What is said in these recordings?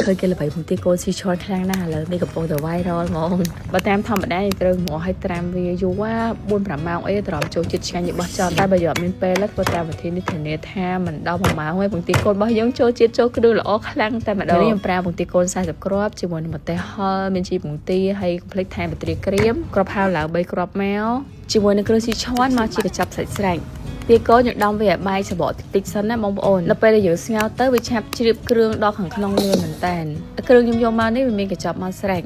ឃើញគេល្បីពងទាកូនស៊ីឈွនខ្លាំងណាស់ឥឡូវនេះកំពុងតែ viral ហ្មងបើតាមធម្មតាយើងត្រូវងាស់ឲ្យត្រាំវាយូរ4 5ម៉ោងអីត្រមចូលជាតិឆ្ងាញ់របស់ចោលតែបើយកអត់មានពេលធ្វើតាមវិធីនេះធានាថាមិនដល់1ម៉ោងទេពងទាកូនរបស់យើងចូលជាតិចូលគ្រឿងល្អខ្លាំងតែម្ដងនេះខ្ញុំប្រើពងទាកូន40គ្រាប់ជាមួយនឹងម្ទេសហល់មានជីពងទាហើយកុំភ្លេចថែមបត្រាក្រៀមគ្រាប់ហាវឡើង3គ្រាប់មកជាមួយនឹងគ្រឿងស៊ីឈွនមកជាកញ្ចប់សាច់ស្រេចទាកូនយើងដំវាឲ្យបែកសបកតិចតិចសិនណាបងប្អូនដល់ពេលដែលយើងស្ងោរទៅវាឆាប់ជ្រាបគ្រឿងដល់ខាងក្នុងលឿនមែនតើគ្រឿងខ្ញុំយកមកនេះវាមានកញ្ចប់មកស្រេច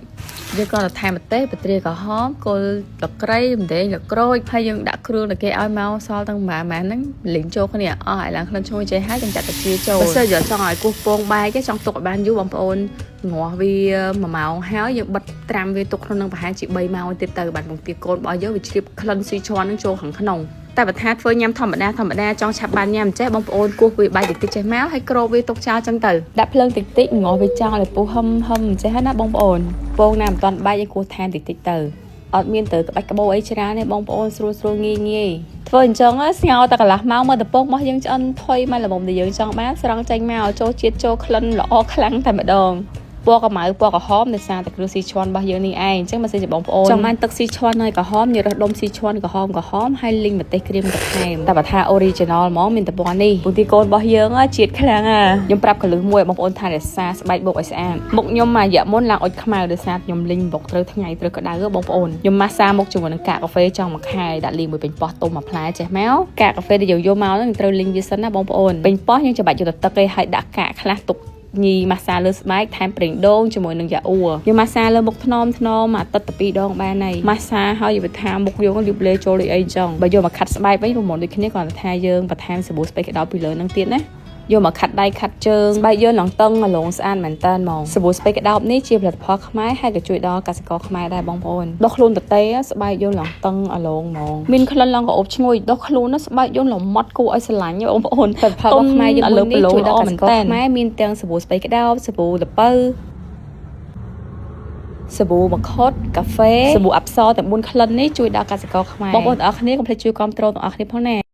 យើងក៏ថែមម្ទេសបត្រាក្រហមគល់លក្រៃម្ទេសលក្រូចហើយយើងដាក់គ្រឿងដែលគេឲ្យមកសល់ទាំងម៉ាម៉ាហ្នឹងលីងចូលគ្នាអស់ឲ្យឡើងក្លិនឈ្ងុយចេះហើយយើងចាក់តាជាចូលបើសិនយកចង់ឲ្យគោះពងបែកទេចង់ទុកឲ្យបានយូរបងប្អូនងាស់វា1ម៉ោងហើយយើងបិទត្រាំវាទុកក្នុងនឹងប្រហែលជា3ម៉ោងទៀតទៅបានពងទាកូនរបស់យើងវាជ្រាបក្លិនស៊ីឈွនហ្នឹងចូលខាងក្នុងតែបើថាធ្វើញ៉ាំធម្មតាធម្មតាចង់ឆាប់បានញ៉ាំចេះបងប្អូនគោះវាបែកតិចតិចចេះមកហើយគ្របវាទុកចោលចឹងទៅដាក់ភ្លើងតិចតិចងាស់វាចោលឲ្យពុះហឹមហឹមចេះណាបងប្អូនពងណាមិនទាន់បែកយើងគោះថែមតិចតិចទៅអត់មានទៅក្បាច់ក្បោអីច្រើនទេបងប្អូនស្រួលស្រួលងាយងាយធ្វើអញ្ចឹងស្ងោរតែកន្លះម៉ោងមកតពងរបស់យើងឆ្អិនថុយមកល្មមដែលយើងចង់បានស្រង់ចេញមកចូលជាតិចូលក្លិនល្អខ្លាំងតែម្ដងពណ៌កម្ៅពណ៌ក្រហមដោយសារតែគ្រឿងស៊ីឈွនរបស់យើងនេះឯងអញ្ចឹងបើសិនជាបងប្អូនចង់បានទឹកស៊ីឈွនហើយក្រហមយើងរើសដុំស៊ីឈွនក្រហមក្រហមហើយលីងម្ទេសក្រៀមបន្ថែមតែបើថា original ហ្មងមានតែពណ៌នេះពងទាកូនរបស់យើងជាតិខ្លាំងអាខ្ញុំប្រាប់កលឹះមួយបងប្អូនថារក្សាស្បែកបុកឲ្យស្អាតមុខខ្ញុំមួយរយៈមុនឡើងអុចខ្មៅដោយសារខ្ញុំលីងបុកត្រូវថ្ងៃត្រូវក្តៅបងប្អូនខ្ញុំម៉ាសាមុខជាមួយនឹងកាកកាហ្វេចង់មួយខែដាក់លីងមួយពេញប៉ោះទុំមួយផ្លែចេះមកកាកកាហ្វេដែលយើងយកមកហ្នឹងត្រូវលីងវាសិនណាបងប្អូនពេញប៉ោះយើងច្បាច់យកទៅទឹកឯងហើយដាក់កាកខ្លះទុកញីម៉ាសាលើស្បែកថែមប្រេងដូងជាមួយនឹងយ៉ាអ៊ូយើងម៉ាសាលើមុខថ្នមថ្នមអាទិត្យទៅ2ដងបានហើយម៉ាសាហើយវាថាមុខយើងលាបលេចូលដូចអីចឹងបើយកមកខាត់ស្បែកវិញរមុំដូចគ្នាគ្រាន់តែថាយើងបន្ថែមសាប៊ូស្បែកក្តោបពីលើនឹងទៀតណាយកមកខាត់ដៃខាត់ជើងស្បែកយើងឡើងតឹងឡងស្អាតមែនតើហ្មងសាប៊ូស្បែកក្តោបនេះជាផលិតផលខ្មែរហើយក៏ជួយដល់កសិករខ្មែរដែរបងប្អូនដោះខ្លួនតទេស្បែកយើងឡើងតឹងឡងហ្មងមានក្លិនឡើងក្រអូបឈ្ងុយដោះខ្លួនស្បែកយើងឡើងម៉ត់គួរឲ្យស្រឡាញ់បងប្អូនផលិតផលខ្មែរយើងលើប្រឡងជួយដល់កសិករខ្មែរមានទាំងសាប៊ូស្បែកក្តោបសាប៊ូល្ពៅសាប៊ូមង្ឃុតកាហ្វេសាប៊ូអាប់សទាំង4ក្លិននេះជួយដល់កសិករខ្មែរបងប្អូនទាំងអស់គ្នាកុំភ្លេចជួយគាំទ្រទាំងអស់គ្នាផងណា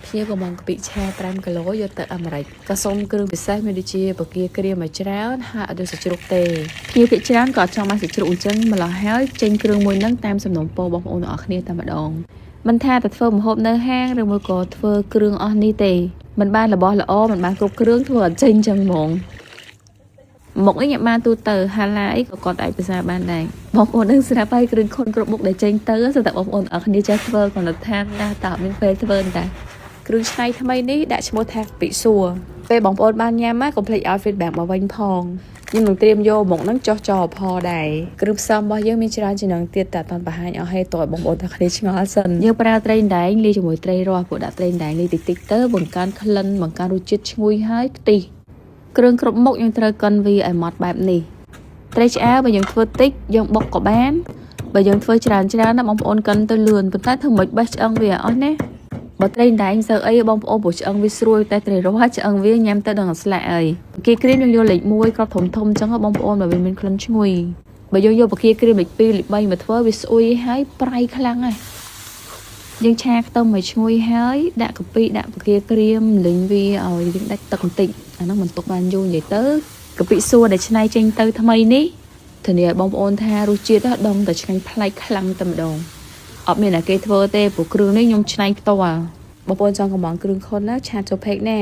ភ្ញៀវកំងកាពិឆា5គីឡូយកទៅអាមេរិកក៏សុំគ្រឿងពិសេសមានដូចជាបកាក្រៀមឲ្យច្រើនហើយអត់យកសាច់ជ្រូកទេភ្ញៀវភាគច្រើនក៏អត់ចង់បានសាច់ជ្រូកអញ្ចឹងម្ល៉េះហើយចេញគ្រឿងមួយហ្នឹងតាមសំណូមពរបងប្អូនទាំងអស់គ្នាតែម្ដងមិនថាតែធ្វើម្ហូបនៅហាងឬមួយក៏ធ្វើគ្រឿងអស់នេះទេមិនបានរបស់ល្អមិនបានគ្រប់គ្រឿងធ្វើអត់ចេញចឹងហ្មងមុខនេះញ៉ាំបានទូទៅហាឡាអីក៏គាត់អាចភាសាបានដែរបងប្អូននឹងស្រាប់ហើយគ្រឿងខុនគ្រប់មុខដែលចេញទៅសុទ្ធតែបងប្អូនអរគ្នាចេះធ្វើគាត់ថាណាតើមានពេលធ្វើតែគ្រឿងច្នៃថ្មីនេះដាក់ឈ្មោះថាពិសួរពេលបងប្អូនបានញ៉ាំកុំភ្លេចឲ្យ feedback មកវិញផងខ្ញុំនឹងត្រៀមយកមុខហ្នឹងចោះចោលផលដែរគ្រឿងផ្សំរបស់យើងមានច្រើនជាងនឹងទៀតតែអត់បង្ហាញអស់ហេតើបងប្អូនទាំងគ្នាឆ្ងល់សិនយើងប្រើត្រីដែងលាយជាមួយត្រីរ៉ស់ព្រោះដាក់ត្រីដែងលាយតិចតិចទៅបង្កើនក្លិនបង្កើនរសជាតិឈ្ងុយហើយខ្ទិះគ្រឿងគ្រប់មុខយើងត្រូវកិនវាឲ្យម៉ត់បែបនេះត្រីឆ្អើរបើយើងធ្វើតិចយើងបុកក៏បានបើយើងធ្វើច្រើនច្រើនណាបងប្អូនកិនទៅលឿនប៉ុន្តែធ្វើមិនបេះឆ្អឹងវាអស់ណាបើត្រីដែងសើអីបងប្អូនព្រោះឆ្អឹងវាស្រួយតែត្រីរ៉ស់ឆ្អឹងវាញ៉ាំទៅដល់ស្លាក់អីបកាក្រៀមយើងយកលេខ1គ្រាប់ធំធំអញ្ចឹងបងប្អូនបើវាមានក្លិនឈ្ងុយបើយើងយកបកាក្រៀមលេខ2លេខ3មកធ្វើវាស្អុយហើយប្រៃខ្លាំងណាស់យើងឆាខ្ទឹមឲ្យឈ្ងុយហើយដាក់កាពិដាក់បកាក្រៀមលីងវាឲ្យយើងដាច់ទឹកបន្តិចអាហ្នឹងមិនទុកបានយូរនិយាយទៅកាពិសួរដែលច្នៃចេញទៅថ្មីនេះធានាឲ្យបងប្អូនថារសជាតិដងតែឆ្ងាញ់ប្លែកខ្លាំងតែម្ដងអត់មានអ្នកគេធ្វើទេព្រោះគ្រឿងនេះខ្ញុំច្នៃផ្ទាល់បងប្អូនចង់កំងគ្រឿងខុនណាឆាតចូលពេកណា